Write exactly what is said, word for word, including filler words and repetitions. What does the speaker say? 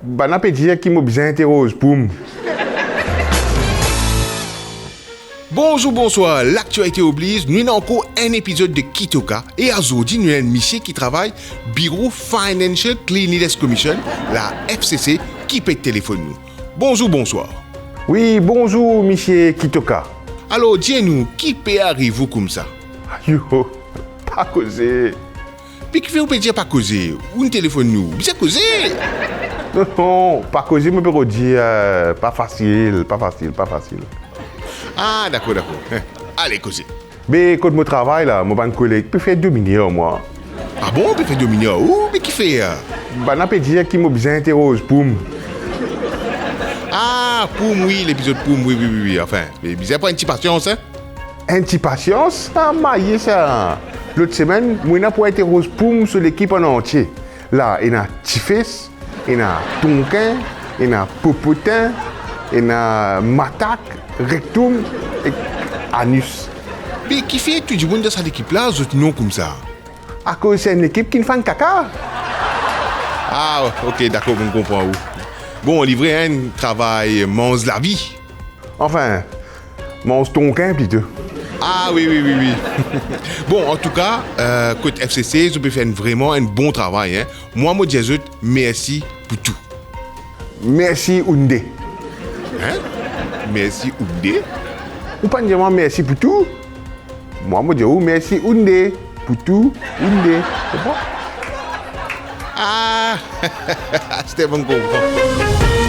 Bann-la pe dir ki mo bizin ete roz poum. Bonzour, bonswar, laktialite obliz, nou ena ankor enn epizod de Kitoka, e azordi nou ena enn misie ki travay Bureau Financial Cleanliness Commission, la F C C, ki pe telefonn nou. Bonzour, bonswar. Wi, bonzour, misie Kitoka. Alor, dir nou, ki pe ariv ou koumsa? Ayo, pa koze. Me kifer ou pe dir pa koze? Ou'nn telefonn nou, bizin koze! Non, non, pa koze, mo pe rod dir, eh, pa fasil, pa fasil, pa fasil. Ah, dakor, dakor. Ale, koze. Be, kot mo travay la, mo bann koleg pe fer domine ar mwa. Ah bon, pe fer domine ar ou? Me kifer? Bann-la pe dir ki mo bizin ete roz poum. Ah, poum, wi, lepizod poum, wi, wi, wi, wi, anfin, me bizin pran enn ti pasians, hein? Enn ti pasians? Ah, maye sa. Lot semenn, mo ena pou ete roz poum so lekip an antie. La, ena tifes, ena tonkin, ena popotin, ena matak, rektoum ek anis. Me kifer tou dimoun dan sa lekip la, zot nom koumsa? Akoz se enn lekip ki fann kaka. Ah, ok, dakor, mo konpran ou. Bon, li vre, hein, travay manz lavi. Anfin, manz tonkin plito. Ah, wi, wi, wi, wi. Bon, antouka, eh, kot F C C, zot pe fer enn, vreman enn bon travay, hein. Mwa, mo dir zot mersi pou tou. Mersi ounde. Hein? Mersi ounde? Ou pa'nn dir mwa mersi pou tou? Mwa, mo dir ou mersi ounde. Pou tou, ounde. Konpran? Ah! Aster mo konpran.